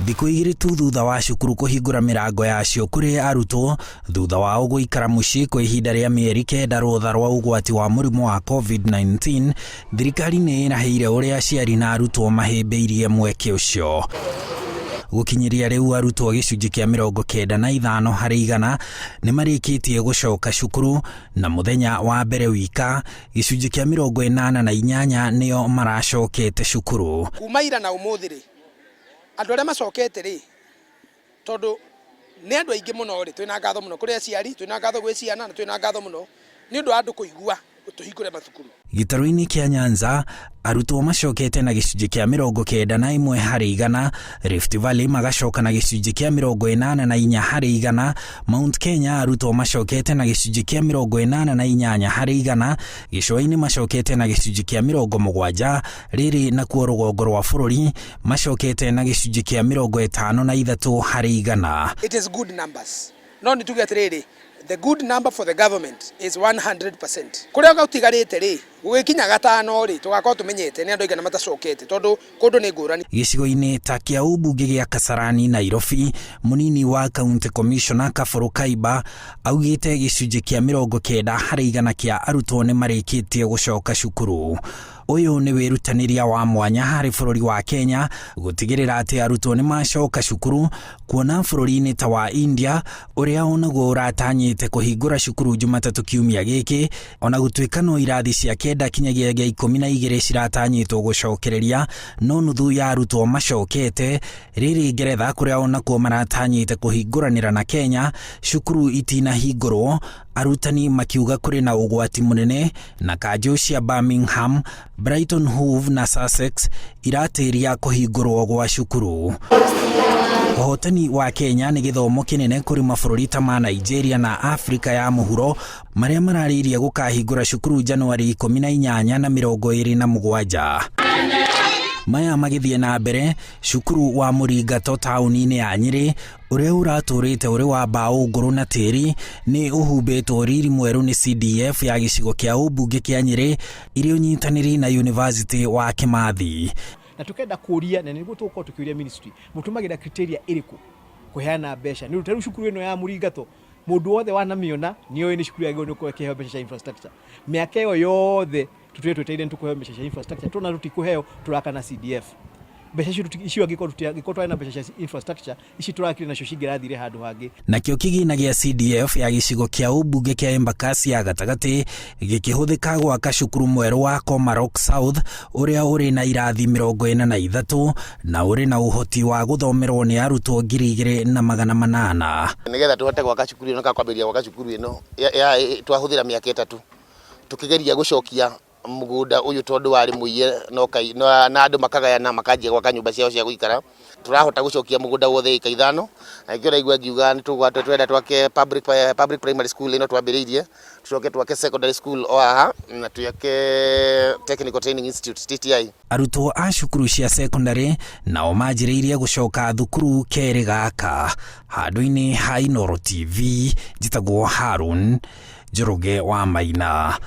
Thikũ igĩrĩ tu thutha wa cukuru kũhingũra mĩrango yacio kũrĩ arutwo thutha wao gũikara mũciĩ kwa ihinda rĩa mĩeri kenda rũtha rwa ũgwati wa mũrimũ wa COVID-19, thirikari nĩ ĩrahĩire ũrĩa aciari na arutwo mahĩmbĩirie mweke ũcio. Gũkinyĩria rĩu arutwo gĩcunjĩ kĩa 95% nĩ marĩkĩtie gũcoka cukuru na mũthenya wa mbere wika gĩcunjĩ kĩa 88 nĩo maracokete cukuru. Kuma ira na ũmũthĩ rĩ, andũ arĩa macokete rĩ, tondũ nĩ andũ aingĩ mũno rĩ, twĩna ngatho mũno kũrĩ aciari, twĩna ngatho gwĩ ciana na twĩna ngatho mũno nĩ ũndũ wa andũ kũigua tũhingũre mathukuru. Gĩtarũ-inĩ kĩa Nyanza, arutwo macokete na gĩcunjĩ kĩa 91%, Rift Valley magacoka na gĩcunjĩ kĩa 84%, Mount Kenya arutwo macokete na gĩcunjĩ kĩa 88%, Gĩcũa-inĩ macokete na gĩcunjĩ kĩa 70, rĩrĩ nakuo rũgongo rwa bũrũri macokete na gĩcunjĩ kĩa 53%. It is good numbers. No nĩ tuge atĩrĩrĩ, the good number for the government is 100%. Kũrĩa gũtigarĩte rĩ, gũgĩkinya gatano rĩ, tũgakorwo tũmenyete nĩ andũ aigana matacokete tondũ kũndũ nĩ ngũrani. Gĩcigo-inĩ ta kĩa ũmbunge gĩa Kasarani Nairobi, mũnini wa county commissioner Kabũrũ Kaiba augĩte gĩcunjĩ kĩa 90% kĩa arutwo nĩ marĩkĩtie gũcoka cukuru. Ũyũ nĩ wĩrutanĩria wa mwanya harĩ bũrũri wa Kenya gũtigĩrĩra atĩ arutwo nĩ macoka cukuru, kuona bũrũri-inĩ ta wa India ũrĩa onaguo ũratanyĩte kũhingũra cukuru Jumatatũ kiumia gĩkĩ, ona gũtuĩka no irathi cia 9 kinyagia gĩa 12 ciratanyĩtwo gũcokereria, no nuthu ya arutwo macokete. Rĩrĩ Ngeretha kũrĩa onakuo maratanyĩte kũhingũranĩra na Kenya, cukuru itinahingũrwo, arutani makiuga kũrĩ na ũgwati mũnene, na kanjũ cia Birmingham, Brighton Hove na Sussex iratĩria kũhingũrwo gwa cukuru. Ũhotani wa Kenya nĩ gĩthomo kĩnene kũrĩ mabũrũri ta ma Nigeria na Afrika ya mũhuro marĩa mararĩirie gũkahingũra cukuru Januari 18 na 27. Maya magĩthiĩ na mbere, cukuru wa Mũringato taũni-inĩ ya Nyĩrĩ ũrĩa ũratũrĩte ũrĩ wa mbaũ ngũrũ na tĩri nĩ ũhumbĩtwo riri mwerũ nĩ CDF ya gĩcigo kĩa ũmbunge kĩa Nyĩrĩ irĩ ũnyitanĩri na University wa Kimathi. Na tukenda kũria, na nĩguo tũgũkorwo tũkĩũria ministry, mũtũmagĩra criteria ĩrĩkũ kũheana mbeca? Nĩ ũndũ ta rĩu cukuru ĩno ya Mũringato, mũndũ wothe wanamĩona nĩoĩ nĩ cukuru yagĩrĩirwo nĩ gũkorwo ĩkĩheo mbeca cia infrastructure. Mĩaka ĩyo yothe tũtũire twetereire nĩ tũkũheo mbeca cia infrastructure, tuona tũtikũheo tũraka na CDF. Mbeca icio icio angĩkorwo angĩkorwo twarĩ na mbeca cia infrastructure ici tũrakire nacio cingĩrathire handũ hangĩ. Nakĩo kĩgĩna gĩa CDF ya gĩcigo kĩa ũmbunge kĩa Embakasi ya gatagatĩ gĩkĩhũthĩka gwaka cukuru mwerũ wa Komarok South ũrĩa ũrĩ na irathi 43 na ũrĩ na ũhoti wa gũthomerwo nĩ arutwo 2800. Nĩgetha tũhote gwaka cukuru ĩno kana kwambĩrĩria gwaka cukuru ĩno twahũthĩra mĩaka 3 tũkĩgeria gũcokia mũgũnda ũyũ tondũ warĩ mũiye na andũ makagayana makanjia gwaka nyũmba ciao cia gũikara. Tũrahota gũcokia mũgũnda wothe ĩka 5, na nĩkĩo ũraigua ngiuga nĩ twenda twake public primary school ĩno twambĩrĩirie, tũcoke twake secondary school o haha na twake Technical Training Institute TTI. Arutwo a cukuru cia secondary nao manjĩrĩirie gũcoka thukuru kerĩ gaka. Handũ-inĩ ha Inooro TV, njĩtagwo Harun Njoroge wa Maina.